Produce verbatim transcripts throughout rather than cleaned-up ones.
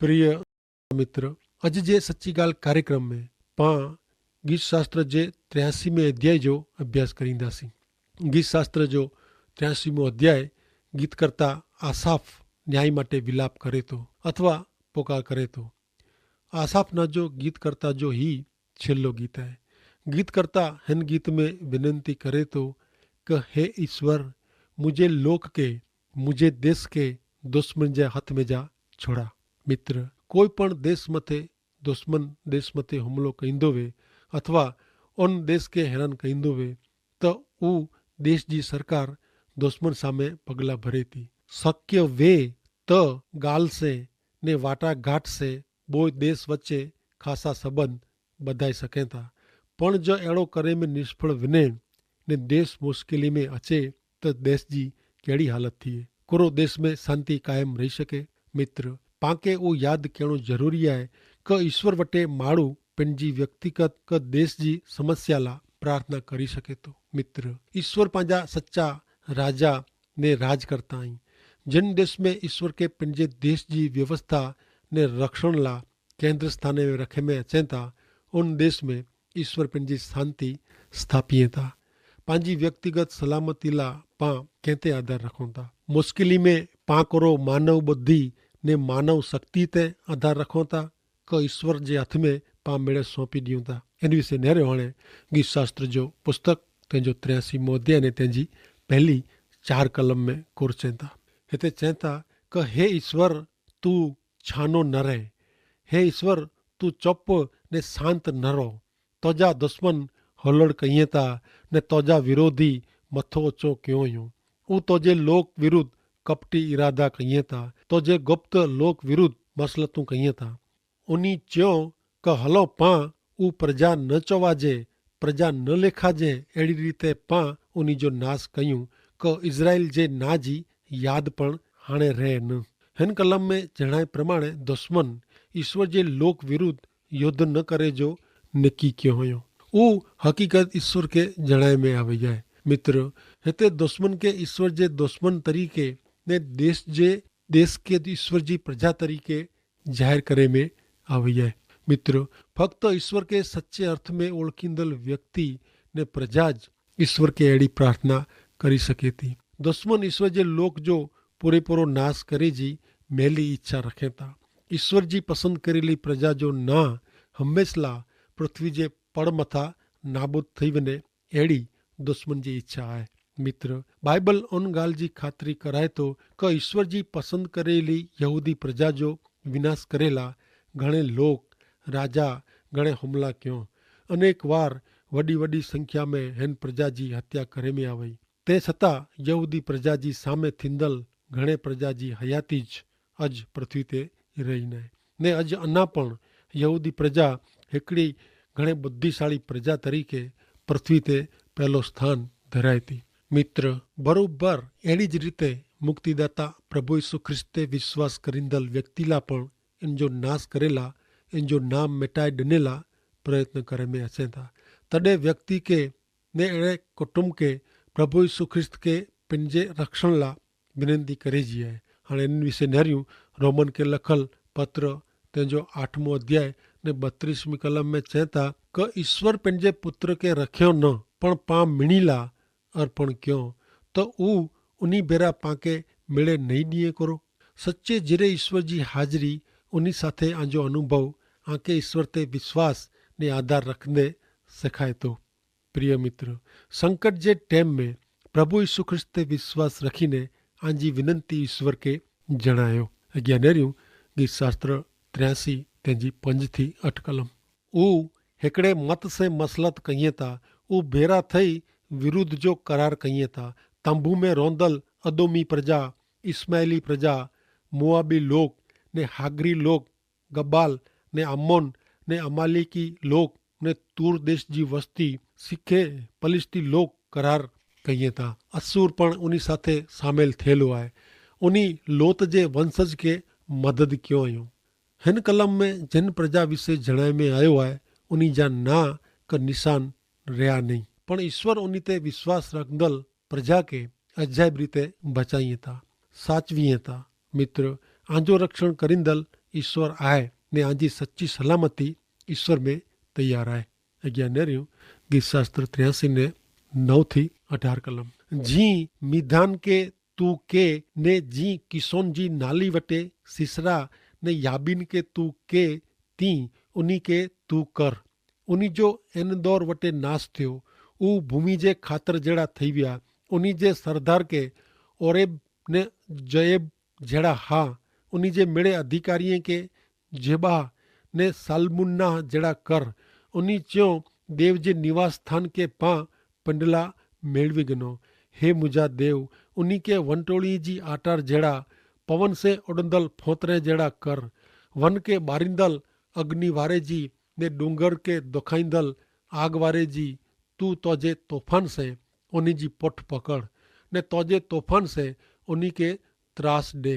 પ્રિય મિત્ર, અજ જે સચ્ચી ગાલ કાર્યક્રમ મેં પાં ગીતશાસ્ત્ર જે ત્ર્યાસી મેં અધ્યાય જો અભ્યાસ કરીંદા સી. ગીતશાસ્ત્ર જો ત્ર્યાસી મેં અધ્યાય ગીતકર્તા આસાફ ન્યાય માટે વિલાપ કરે તો અથવા પોકાર કરે તો. આસાફ ના જો ગીતકર્તા જો હી છેલ્લો ગીત હૈ. ગીતકર્તા હેન ગીત મેં વિનંતી કરે તો કે હે ઈસ્વર, મુઝે લોક કે મુઝે દેશ કે દુશ્મન જે હાથ મેં જા છોડા. મિત્ર, કોઈ પણ દેશ મતે દુશ્મન દેશ મતે હુમલો કઈંદો વે અથવા ઉન દેશ કે હેરાન કઈંદો વે, તો ઉ દેશ જી સરકાર દુશ્મન સામે પગલા ભરે તી. શક્ય વે તો ગાલ સે ને વાટાઘાટ સે બોય દેશ વચ્ચે ખાસા સંબંધ બધાઈ સકેતા. પણ જો એડો કરે મેં નિષ્ફળ વિને ને દેશ મુશ્કેલી મેં અચે, તો દેશ જી કહેડી હાલત થિયે? કોરો દેશ મેં શાંતિ કાયમ રહી શકે? મિત્ર, પાંકે વો યાદ કહેણો જરૂરી આય કે ઈસ્વર વટે માણુ પેનજી વ્યક્તિગત કે દેશ જી સમસ્યા લા પ્રાર્થના કરી શકે તો. મિત્ર, ઈસ્વર પાંજા સચ્ચા રાજા ને રાજકર્તા અહીં. જેન દેશ મેં ઈસ્વર કે પેનજે દેશ જી વ્યવસ્થા ને રક્ષણ લા કેન્દ્રસ્થાને રખે મેં અચેતા, ઉન દેશ મેં ઈસ્વર પેનજી શાંતિ સ્થાપિયે તા. પાંજી વ્યક્તિગત સલામતી લા પાં કેંતે આધાર રખોતા? મુશ્કેલી મેં પાંકરો માનવ બુદ્ધિ ને માનવ શક્તિ તે આધાર રખોતા? કે ઈસ્વર જે હાથ મેં પાં મેળે સોંપી દિયું તા? એન વિશે નેરે હોણે ગીતશાસ્ત્ર જો પુસ્તક તેનજો ત્રેસી મોધ્ય અને તેનજી પહેલી ચાર કલમ મેં કોર ચેંતા. હેતા ચેંતા કે હે ઈસ્વર, તું છાનો ન રહે. હે ઈસ્વર, તું ચોપ ને શાંત ન રહો. તોજા દુશ્મન હલડ કહિયે તા ને તોજા વિરોધી મથો ઓછો ક્યો યો. ઉં તોજે લોક વિરુદ્ધ કપટી ઇરાદા કહિયે તા, તોજે ગુપ્ત લોક વિરુદ્ધ મસલતું કહિયે તા. ઉની ચ્યો કે હલો પાં ઉં પ્રજા ન ચોવાજે, પ્રજા ન લેખાજે, એડી રીતે પાં ઉની જો નાસ કહ્યું કે ઇઝરાઇલ જે ના જી યાદ પણ હાણે રહે ન. હેન કલમ મેં જણાય પ્રમાણે દુશ્મન ઇશ્વર જે લોક વિરુદ્ધ યોદ્ધ ન કરે જો નેકી કહ્યો હોયો. ઉં હકીકત ઇશ્વર કે જણાય મેં આવે જાય. મિત્ર, હેતે દુશ્મન કે ઇશ્વર જે દુશ્મન તરીકે ને દેશ જે દેશ કે ઇશ્વર જી પ્રજા તરીકે જાહેર કરે મેં આવે હૈ. મિત્ર, ફક્ત ઈસ્વર કે સચ્ચે અર્થ મેં ઓળખીંદલ વ્યક્તિ ને પ્રજા જ ઈસ્વર કે એડી પ્રાર્થના કરી શકે તી. દુશ્મન ઈસ્વર જે લોક જો પૂરેપૂરો નાસ કરે જી મેલી ઈચ્છા રખે તા. ઈસ્વર જી પસંદ કરેલી પ્રજા જો ના હંમેશલા પૃથ્વી જે પડ મતા નાબૂદ થઈ વને એડી દુશ્મન જી ઇચ્છા આય. મિત્ર, બાઈબલ અન ગાલ જી ખાતરી કરાય તો કે ઈસ્વર જી પસંદ કરેલી યહૂદી પ્રજા જો વિનાશ કરેલા ઘણે લોક, રાજા, ઘણે હુમલા ક્યો. અનેક વાર વડી વડી સંખ્યા મેં હેન પ્રજા જી હત્યા કરે મેં આવે. તે છતાં યહૂદી પ્રજા જી સામે થીંદલ ઘણે પ્રજા જી હયાતી જ અજ પૃથ્વી તે રહી નાય. ને અજ અના પણ યહૂદી પ્રજા હેકડી ઘણે બુદ્ધિશાળી પ્રજા તરીકે પૃથ્વી તે પહેલો સ્થાન ધરાયતી. મિત્ર, બરોબર એડી જ રીતે મુક્તિદાતા પ્રભુ ઈસુ ખ્રિસ્તે વિશ્વાસ કરીંદલ વ્યક્તિલા પણ એન જો નાસ કરેલા, એન જો નામ મેટાઈ ડનેલા પ્રયત્ન કરે મેં હસેતા. તદે વ્યક્તિ કે ને એણે કુટુંબ કે પ્રભુ ઈસુ ખ્રિસ્ત કે પનજે રક્ષણ લા વિનંતી કરે જી હૈ. હાણે એન વિશે નહર્યું રોમન કે લખલ પત્ર તેનજો આઠમો અધ્યાય ને બત્રીસમી કલમ મેં ચેતા કે ઈસ્વર પનજે પુત્ર કે રખ્યો ન પણ પાં મિણીલા અર્પણ ક્યો, તો ઉ ઉની ભેરા પાંકે મેળે નહીં દિયે કરો? સચ્ચે જીરે ઈસ્વર જી હાજરી ઉની સાથે આજો અનુભવ આંકે ઈસ્વર તે વિશ્વાસ ને આધાર રખને સેખાય તો. પ્રિય મિત્ર, સંકટ જે ટેમ મેં પ્રભુ ઈસુ ખ્રિસ્ત તે વિશ્વાસ રખીને આજી વિનંતી ઈસ્વર કે જણાયો. અજ્ઞાનેર્યું ગીતશાસ્ત્ર ત્ર્યાસી તેની પંજ થી અઠ કલમ. ઉ હેકડ઼ે મત સે મસલત કહિયે તા ઉ ભેરા થઈ વિરુદ્ધ જો કરાર કહિયે તા. તંભુ મેં રોંદલ અદોમી પ્રજા, ઇસ્માઇલી પ્રજા, મોઆબી લોક, ને હાગરી લોક, ગબાલ, ને અમ્મોન, ને અમાલિકી લોક, ને તૂર દેશ જી વસ્તી સિખે પલિસ્તી લોક કરાર કહિયે તા. અસૂર પણ ઉની સાથે સામેલ થેલો આય. ઉની લોત જે વંશજ કે મદદ ક્યો અયો. હેન કલમ મેં જેન પ્રજા વિશે જણાય મેં આયો આય ઉની જા ના કર નિશાન રહ્યા નહીં. પણ ઈસ્વર ઉની તે વિશ્વાસ રખદલ પ્રજા કે અજાયબ રીતે બચાઈ હતા, સાચવી હતા. મિત્ર, આજો રક્ષણ કરીંદલ ઇશ્વર આય ને આજી સચ્ચી સલામતી ઇશ્વર મેં તૈયાર આય. અજ્ઞાન રહ્યું. ગીતશાસ્ત્ર ત્ર્યાસી ને નવ થી અઢાર કલમ. જી મિધાન કે તું કે ને જી કિશોન જી નાલી વટે સિસરા ને યાબીન કે તું કે તી ઉની કે તું કર. ઉની જો એન દોર વટે નાસ થયો ઉહ ભૂમિ જે ખાતર જેડા થઈ વ્યા. ઉની જે સરદાર કે ઓરેબ ને જયેબ જેડા હા. ઉની જે મેળે અધિકારીએ કે જેબા ને સાલમુન્ના જેડા કર. ઉની ચ્યો દેવ જે નિવાસસ્થાન કે પા પંડલા મેળવી ગનો. હે મુજા દેવ, ઉની કે વંટોળી જી આટાર જેડા પવન સે ઓડંદલ ફોતરે જેડા કર. વન કે બારિંદલ અગ્નિવારે જી ને ડુંગર કે દોખાઈંદલ આગવારે જી. તું તોજે તોફાન સે ઓની જી પોઠ પકડ ને તોજે તોફાન સે ઓની કે ત્રાસ ડે.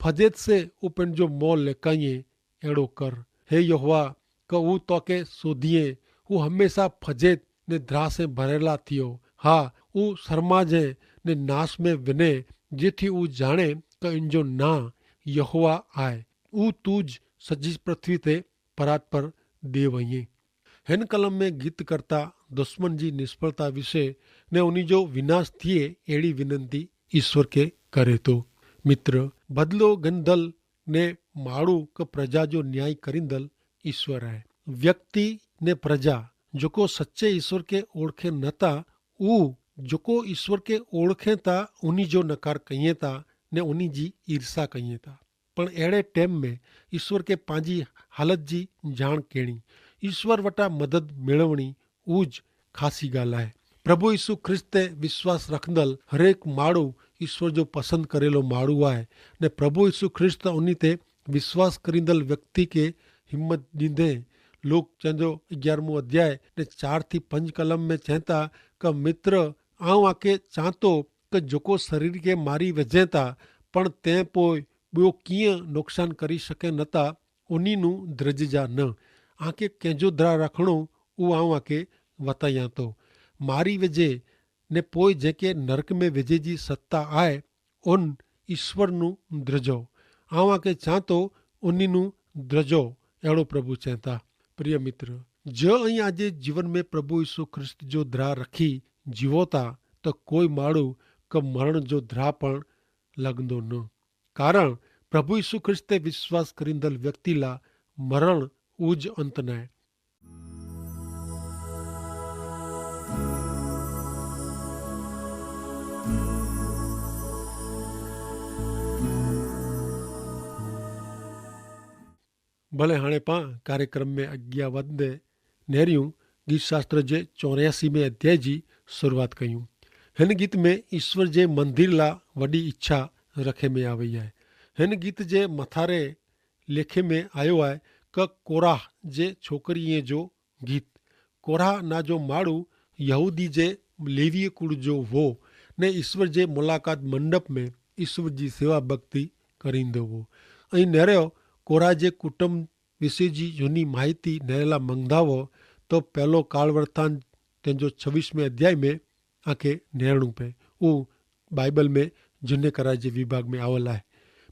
ફજેત સે ઉપને જો મોં લેકાઈએ એડો કર. હે યહોવા, કે ઉં તોકે સોધિયે ઉં હમેંસા ફજેત ને દ્રાસે ભરેલા થિયો. હા, ઉં સરમાજે ને નાસ મેં વિને જેથી ઉં જાણે કે ઇનજો ના યહોવા આય. ઉં તું જ સજી પૃથ્વી તે પરાત પર દેવ અઇયે. હેન કલમ મેં ગીત કરતા દુશ્મન જી નિષ્ફળતા વિશે ને ઉની જો વિનાશ થિયે એડી વિનંતી ઇશ્વર કે કરે તો. મિત્ર, બદલો ગંધલ ને માડૂ કે પ્રજા જો ન્યાય કરીંદલ ઇશ્વર હૈ. વ્યક્તિ ને પ્રજા જોકો સચ્ચે ઇશ્વર કે ઓળખે નતા ઉ જોકો ઇશ્વર કે ઓળખે તા ઉની જો નકાર કહિયે તા ને ઉની જી ઇર્ષા કહિયે તા. પણ એડે ટેમ મેં ઇશ્વર કે પાંજી હાલત જી જાણ કહેણી ઇશ્વર વટા મદદ મેળવણી ઉજ ખાસી ગાલ આય. પ્રભુ ઈસુ ખ્રિસ્ત તે વિશ્વાસ રખંદલ હરેક માળુ ઈસુ જો પસંદ કરેલો માળુ આય. ને પ્રભુ ઈસુ ખ્રિસ્ત ઉની તે વિશ્વાસ કરીંદલ વ્યક્તિ કે હિંમત દીધે. લોક ચેંદો અગિયારમું અધ્યાય ને ચાર થી પંજ કલમ મેં ચેંતા કે મિત્ર, આઉં આકે ચાંતો કે જોકો શરીર કે મારી વજેતા પણ તે પોય બો કિયા નોકસાન કરી શકે નતા. ઉની નું દ્રજ જા ન આકે કેંજો દ્રા રાખણો ઉ આઉં આકે વતાયાંતો. મારી વજે ને પોય જેંકે નરક મેં વજે જી સત્તા આય ઉન ઈસ્વર નું દ્રજો આઉં આકે ચાંતો ઉની નું દ્રજો. એડો પ્રભુ ચેંતા. પ્રિય મિત્ર, જો અહીં આજે જીવન મેં પ્રભુ ઈસુ ખ્રિસ્ત જો દ્રા રખી જીવોતા તો કોઈ માળુ કે મરણ જો દ્રા પણ લગદો ન. કારણ પ્રભુ ઈસુ ખ્રિસ્તે વિશ્વાસ કરીંદલ વ્યક્તિલા મરણ ઉજ અંત નાય. ભલે હાણે પાં કાર્યક્રમ મેં અજ્ઞાવત ને નેર્યું ગીતશાસ્ત્ર જે ચોર્યાસી મેં અધ્યાય જી શરૂઆત કહ્યું. હેન ગીત મેં ઈસ્વર જે મંદિર લા વડી ઇચ્છા રખે મેં આવે હૈ. હેન ગીત જે મથારે લેખે મેં આયો હૈ કે કોરાહ જે છોકરી હૈ જો ગીત. કોરાહ ના જો માળુ યહૂદી જે લેવીય કુળ જો વો ને ઈસ્વર જે મુલાકાત મંડપ મેં ઈસ્વર જી સેવા ભક્તિ કરીંદો વો. અહીં નેરે કોરાહ જે કુટુંબ વિશે જી જૂની માહિતી નેરેલા મંગધાવો તો પહેલો કાળવર્તાન તેનજો છવીસ મેં અધ્યાય મેં આંખે નેરણું પે ઉં બાઈબલ મેં જુને કરાય જે વિભાગ મેં આવલ આય.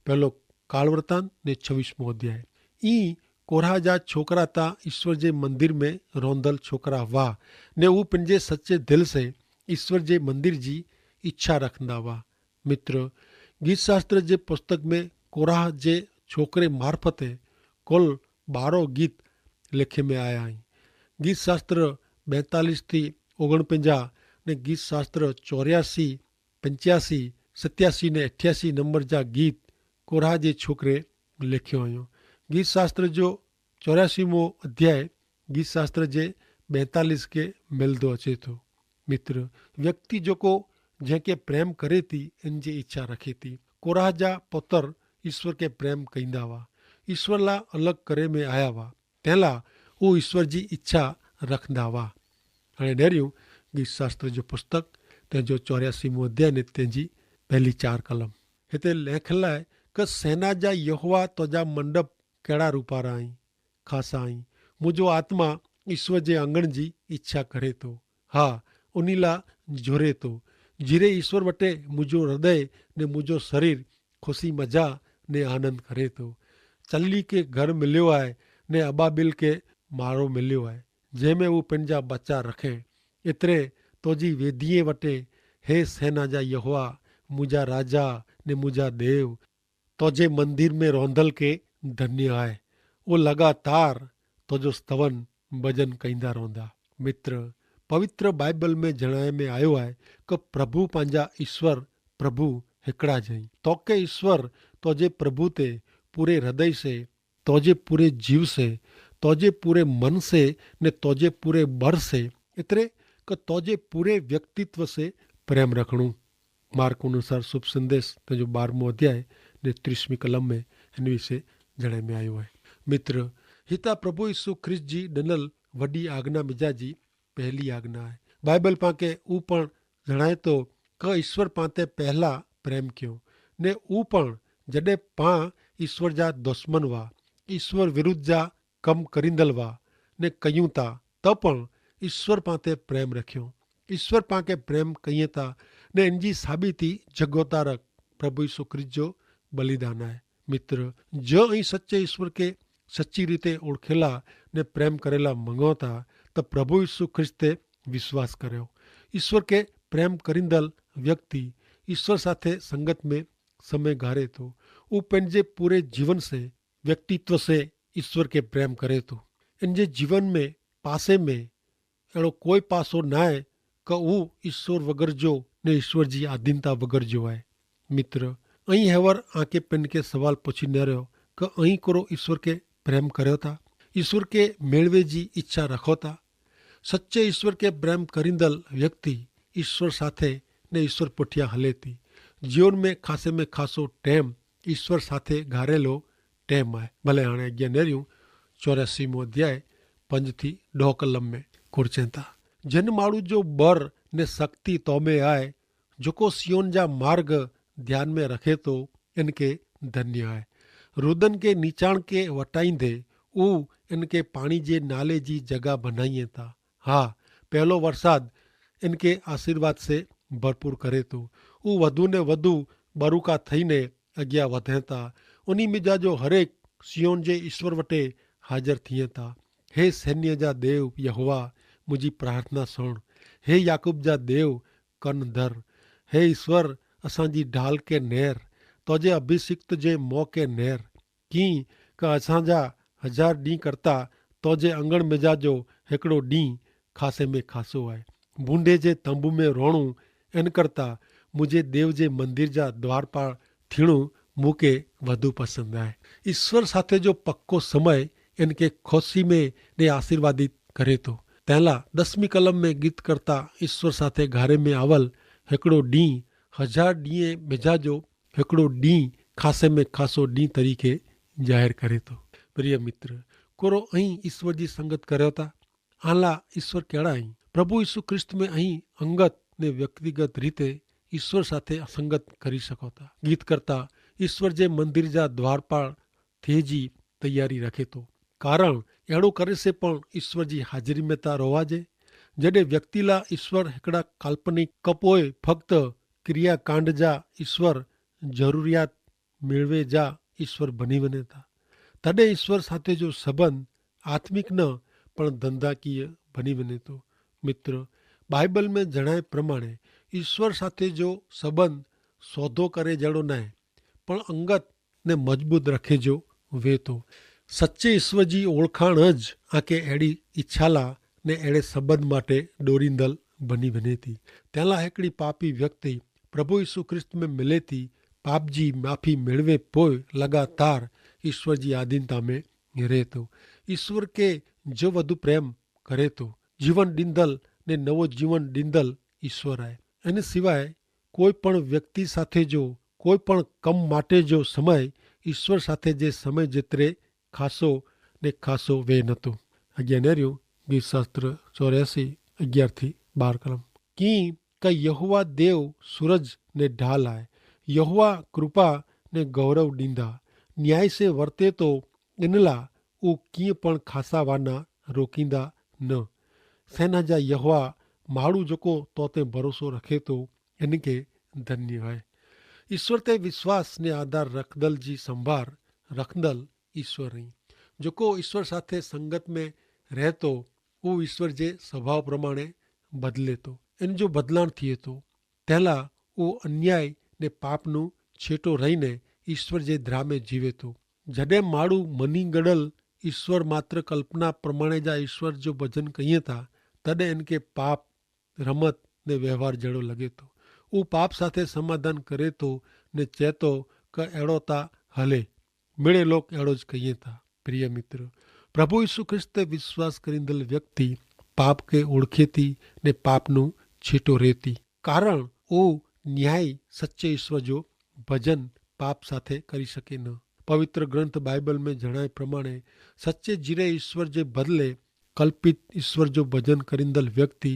પહેલો કાળવર્તાન ને છવીસ મેં અધ્યાય. ઈ કોરાહ જા છોકરા તા ઈસ્વર જે મંદિર મેં રોંધલ છોકરા વાહ ને ઉપને જે સચ્ચે દિલ સે ઈસ્વર જે મંદિર જી ઇચ્છા રખંદા વાહ. મિત્ર, ગીતશાસ્ત્ર જે પુસ્તક મેં કોરાહ જે છોકરે મારફતે કોલ બારો ગીત લેખે મેં આયા હૈં. ગીતશાસ્ત્ર બૈતાલીસ થી ઓગણપંજા ને ગીતશાસ્ત્ર ચોર્યાસી, પંચ્યાસી, સત્યાસી ને અઠ્યાસી નંબર જા ગીત કોરાહ જે છોકરે લેખ્યો હૈં. ગીતશાસ્ત્ર જો ચોર્યાસી મો અધ્યાય ગીતશાસ્ત્ર જે બૈતાલીસ કે મેલદો અચે થો. મિત્ર, વ્યક્તિ જોકો જેંકે પ્રેમ કરે તી એન જે ઇચ્છા રખે તી. કોરાહ જા પોતર ઇશ્વર કે પ્રેમ કઈંદા વા, ઇશ્વર લા અલગ કરે મેં આયા વા, તેલા ઉ ઇશ્વર જી ઇચ્છા રખંદા વા. અને ડેર્યું ગીતશાસ્ત્ર જો પુસ્તક તેનજો ચોર્યાસી મું અધ્યાય ને તેનજી પહેલી ચાર કલમ હેતલે લેખેલા હૈ કે સેના જા યહોવા તોજા મંડપ કહેડા રૂપારા હૈં. ખાસા હૈં. મુજો આત્મા ઈસ્વર જે અંગણ જી ઇચ્છા કરે તો. હા, ઉનીલા જોરે તો. જીરે ઈસ્વર વટે મુજો હૃદય ને મુજો શરીર ખુશી મજા ને આનંદ કરે તો. ચલ્લી કે ઘર મિલ્યો આય, ને અબાબિલ કે મારો મિલ્યો આય, જેહ મેં વુ પનજા બચા રખે. એતરે તોજી વેદિયે વટે, હે સેના જા યહોવા, મુઝે રાજા ને મુઝે દેવ, તોજે મંદિર મેં રોંધલ કે ધન્ય આય. વો લગાતાર તોજો સ્તવન ભજન કહીંદા રોંધા. મિત્ર, પવિત્ર બાઈબલ મેં જણાય મેં આયો આય, કે પ્રભુ પાંજા ઈસ્વર પ્રભુ હેકડા જઈ. તો કે ઈસ્વર તોજે પ્રભુ તે પૂરે હૃદય સે, તોજે પૂરે જીવ સે, તોજે પૂરે મન સે, ને તોજે પૂરે બર સે, એતરે કે તોજે પૂરે વ્યક્તિત્વ સે પ્રેમ રખણું. માર્ક અનુસાર શુભ સંદેશ તેજો બારમો અધ્યાય ને ત્રીસમી કલમ મેં એન વિશે જણાઈ મેં આયો હૈ. મિત્ર, હિતા પ્રભુ ઈસુ ખ્રિસ્ત જી ડનલ વડી આજ્ઞા મિજાજી પહેલી આજ્ઞા હૈ. બાઈબલ પાંકે ઉપણ જણાયતો કે ઈસ્વર પાંતે પહેલા પ્રેમ ક્યો, ને ઉપણ જડે પાં ઈસ્વર જા દુસ્મન વા, ઈસ્વર વિરુદ્ધ જા કમ કરીંદલ વા ને કહ્યું તા, તો પણ ઈસ્વર પાંતે પ્રેમ રખ્યો. ઈસ્વર પાંકે પ્રેમ કહિયે તા, ને એનજી સાબિતી જગોતારક પ્રભુ ઈસુ ખ્રિસ્ત જો બલિદાન આય. મિત્ર, જો અહીં સચ્ચે ઈસ્વર કે સચ્ચી રીતે ઓળખેલા ને પ્રેમ કરેલા મંગો તા, તો પ્રભુ ઈસુ ખ્રિસ્ત તે વિશ્વાસ કર્યો. ઈસ્વર કે પ્રેમ કરીંદલ વ્યક્તિ ઈસ્વર સાથે સંગત મેં સમય ગારે તો ઉપને જે પૂરે જીવન સે વ્યક્તિત્વ સે ઈસ્વર કે પ્રેમ કરે તો. એન જે જીવન મેં પાસે મેં એડો કોઈ પાસો નાય કે ઉં ઈસ્વર વગર જો ને ઈસ્વર જી આધીનતા વગર જો આય. મિત્ર, અહીં હેવર આંકે પેનકે સવાલ પછીને રહ્યો કે અહીં કોરો ઈસ્વર કે પ્રેમ કર્યો તા? ઈસ્વર કે મેળવે જી ઈચ્છા રખો તા? સચ્ચે ઈસ્વર કે પ્રેમ કરીંદલ વ્યક્તિ ઈસ્વર સાથે ને ઈસ્વર પઠ્યા હલે તી. જીવન મેં ખાસે મેં ખાસો ટેમ ઈસ્વર સાથે ગારેલો ટેમ આય. ભલે હાણે અજ્ઞા નેર્યું ચોર્યાસી મોં અધ્યાય પંજ થી ડોહ કલમ મેં કુરચેતા, જેન માણુ જો બર ને સક્તિ તોમે આય, જોકો સિયોન જા માર્ગ ધ્યાન મેં રખે તો એનકે ધન્ય આય. રુદન કે નીચાણ કે વટાઈંદે ઉવ એનકે પાણી જે નાલે જી જગા ભનાઈ તા. હા, પહેલો વરસાદ એનકે આશીર્વાદ સે ભરપૂર કરે તો. ઉવ વધુ ને વધુ બરુકા થઈ ને અગિયા વધે તા. ઉની મિજા જો હરેક સિયોન જે ઈસ્વર વટે હાજર થિયે તા. હે સૈન્ય જા દેવ યહોવા, મુઝે પ્રાર્થના સુણ. હે યાકૂબ જા દેવ, કન ધર. હે ઈસ્વર, અસાં જી ઢાલ કે નેર, તોજે અભિષિક્ત જે મોં કે નેર. કિંક અસાં જા હજાર ડીંહ કરતા તોજે અંગણ મેં જા જો હેકડો ડીંહ ખાસે મેં ખાસો આય. ભૂંડે જે તંબુ મેં રોણું એન કરતા મુઝે દેવ જે મંદિર જા દ્વાર પાર થીણું મુકે વધુ પસંદ આય. ઈસ્વર સાથે જો પક્કો સમય એન કે ખોશી મેં ને આશીર્વાદિત કરે તો. તેલા દસમી કલમ મેં ગીત કરતા ઈસ્વર સાથે ઘારે મેં આવલ હેકડો ડીંહ હજાર ડીંહ મેં જા જો હેકડો ડીંહ ખાસે મેં ખાસો ડીંહ તરીકે જાહેર કરે તો. પ્રિય મિત્ર, કોરો અહીં ઈસ્વર જી સંગત કર્યો તા? આલા ઈસ્વર કહેડા અહીં? પ્રભુ ઈસુ ખ્રિસ્ત મેં અહીં અંગત ને વ્યક્તિગત રીતે ઈસ્વર સાથે સંગત કરી શકો તા. ગીત કરતા ઈસ્વર જે મંદિર જા દ્વાર પાર થે જી તૈયારી રખે તો. કારણ એડો કરે સે પણ ઈસ્વર જી હાજરી મેં તા રોવા જે. જડે વ્યક્તિલા ઈસ્વર હેકડા કાલ્પનિક કપોય ફક્ત ક્રિયાકાંડ જા ઈસ્વર જરૂરિયાત મેળવે જા ઈસ્વર ભની વને તા. તદે ઈસ્વર સાથે જો સંબંધ આત્મિક ન પણ ધંધાકીય ભની વને તો. મિત્ર, બાઈબલ મેં જણાય પ્રમાણે ઈસ્વર સાથે જો સંબંધ સોધો કરે જેડો નાય, પણ અંગત ને મજબૂત રખે જો વેતો. સચ્ચે ઈસ્વર જી ઓળખાણ જ આકે એડી ઈચ્છાલા ને એડે સંબંધ માટે ડોરીંદલ ભની વને તી. તેલા હેકડી પાપી વ્યક્તિ પ્રભુ ઈસુ ખ્રિસ્ત મેં મિલે તી પાપ જી માફી મેળવે પોય લગાતાર ઈસ્વર જી આધીનતા મેં રહેતો. ઈસ્વર કે જો વધુ પ્રેમ કરેતો, જીવન દીંદલ ને નવો જીવન દીંદલ ઈસ્વર આય. અને સિવાય કોઈ પણ વ્યક્તિ સાથે જો કોઈ પણ કમ માટે જો સમય ઈસ્વર સાથે જે સમય જેતરે ખાસો ને ખાસો વે નતો. અજ્ઞાનેર્યું ગીતશાસ્ત્ર ચોર્યાસી અગિયાર થી બાર કલમ. કિંક યહોવા દેવ સૂરજ ને ઢાલ આય. યહોવા કૃપા ને ગૌરવ દીંદા. ન્યાય સે વર્તે તો એનલા ઉં કિંપણ ખાસાવાના રોકીંદા ન. સેના જા યહોવા માડૂ જોકો તોતે ભરોસો રખે તો એનકે ધન્ય હૈ. ઈસ્વર તે વિશ્વાસ ને આધાર રખદલ જી સંભાર રખદલ ઈસ્વર અહીં. જોકો ઈસ્વર સાથે સંગત મેં રહેતો ઉહ ઈસ્વર જે સ્વભાવ પ્રમાણે બદલેતો, એન જો બદલાણ થિયેતો. તેલા ઉહ અન્યાય ને પાપનું છેટો રહીને ઈસ્વર જે ધ્રામે જીવેતો. જડે માડૂ મની ગડલ ઈસ્વર માત્ર કલ્પના પ્રમાણે જા ઈસ્વર જો ભજન કહિયે તા, તદે એન કે પાપ રમત ને વ્યવહાર જેડો લગે તો. ઉપાપ સાથે સમાધાન કરે તો ને ચેતો કે એડો તા હલે. મેળે લોક એડો જ કહિયે તા. પ્રિય મિત્ર, પ્રભુ ઈસુ ખ્રિસ્ત તે વિશ્વાસ કરીંદલ વ્યક્તિ પાપ કે ઓળખેતી ને પાપનું છીટો રહેતી, કારણ ઓ ન્યાયી સચ્ચે ઈસવ જો ભજન પાપ સાથે કરી શકે ન. પવિત્ર ગ્રંથ બાઈબલ મેં જણાય પ્રમાણે સચ્ચે જીરે ઈસવ જે બદલે કલ્પિત ઈસ્વર જો ભજન કરીંદલ વ્યક્તિ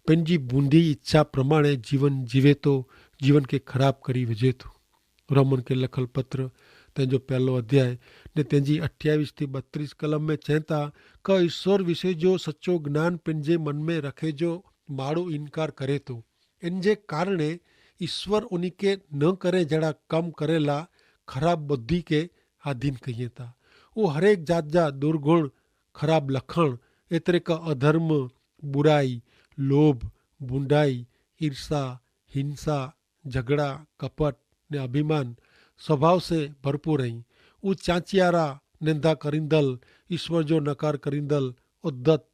પેનજી બૂંધી ઇચ્છા પ્રમાણે જીવન જીવેતો જીવન કે ખરાબ કરી વજેતો. રોમન કે લખલ પત્ર તેનજો પહેલો અધ્યાય ને તેનજી અઠ્યાવિશ થી બત્રીસ કલમ મેં ચેંતા, કે ઈસ્વર વિશે જો સચો જ્ઞાન પેનજે મન મેં રખે જો માડો ઇનકાર કરે તો એન જે કારણે ઈસ્વર ઉની કે ન કરે જેડા કમ કરેલા ખરાબ બધી કે આધીન કહિયે તા. વો હરેક જાત જા દુર્ગુણ, ખરાબ લખણ, એતરે કા અધર્મ, બુરાઈ, લોભ, ભૂંડાઈ, ઈર્ષ્યા, હિંસા, ઝઘડા, કપટ ને અભિમાન સ્વભાવ સે ભરપૂર હૈં. ઉ ચાંચિયારા, નેંધા કરીંદલ, ઈસ્વર જો નકાર કરીંદલ, ઉદ્ધત,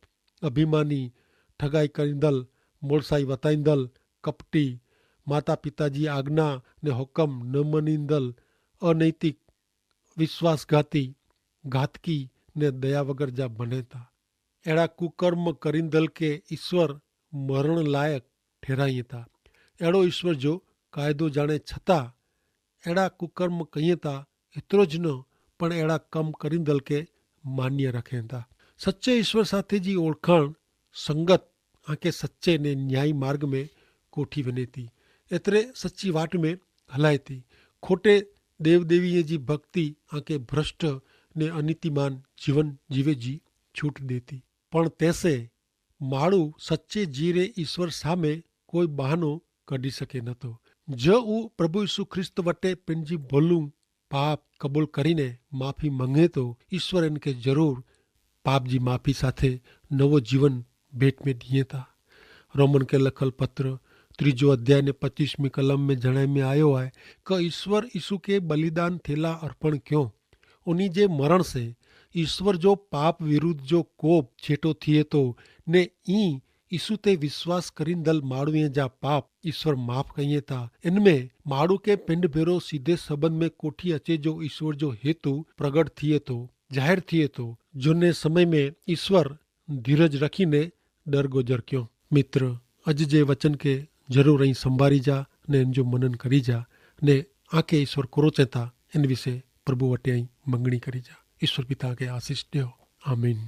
અભિમાની, ઠગાઈ કરીંદલ, મોલસાઈ વતાઈંદલ, કપટી, માતા પિતાજી આજ્ઞા ને હુકમ ન મનીંદલ, અનૈતિક, વિશ્વાસઘાતી, ઘાતકી ને દયા વગર જા ભનેતા. એડા કુકર્મ કરીંદલ કે ઈસ્વર મરણ લાયક ઠેરાઈ તા. એડો ઈસ્વર જો કાયદો જાણે છતાં એડા કુકર્મ કહિયે તા એતરો જ ન પણ એડા કમ કરીંદલ કે માન્ય રખે તા. સચ્ચે ઈસ્વર સાથે જી ઓળખાણ સંગત આંકે સચ્ચે ને ન્યાયી માર્ગ મેં કોઠી વને તી. એતરે સચ્ચી વાટ મેં હલાય તી. ખોટે દેવદેવીએ જી ભક્તિ આંકે ભ્રષ્ટ ને અનીતિમાન જીવન જીવે જી છૂટ દેતી. પણ તેસે માડૂ સચ્ચે જીરે ઈસ્વર સામે કોઈ બહાનો કઢ઼ી શકે નતો. જો ઉં પ્રભુ ઈસુ ખ્રિસ્ત વટે પેનજી ભોલૂં પાપ કબૂલ કરીને માફી મંગે તો ઈસ્વર એન કે જરૂર પાપ જી માફી સાથે નવો જીવન ભેટ મેં દિયે તા. રોમન કે લખલ પત્ર ત્રીજો અધ્યાય ને પચ્ચીસમી કલમ મેં જણાઈ મેં આયો હૈ, કે ઈસ્વર ઈસુ કે બલિદાન થેલા અર્પણ ક્યો. ઉની જે મરણ સે ઈસ્વર જો પાપ વિરુદ્ધ જો કોપ છેટો થિયે તો, ને ઈ ઈસુ તે વિશ્વાસ કરીંદલ માડૂએ જા પાપ ઈસ્વર માફ કહિયે તા. એન મેં માડૂ કે પિંડ ભેરો સીધે સંબંધ મેં કોઠી અચે જો ઈસ્વર જો હેતુ પ્રગટ થિયે તો, જાહેર થિયે તો. જોને સમય મેં ઈસ્વર ધીરજ રખી ને ડર ગોજર ક્યો. મિત્ર, અજ જે વચન કે જરૂર અહીં સંભારી જા ને એન જો મનન કરી જા, ને આંકે ઈસ્વર કોરો ચેતા એન વિશે પ્રભુ વટે અહીં મંગણી કરી જા. ઈસ્વર પિતા આંકે આશીસ દ્યો. આમીન.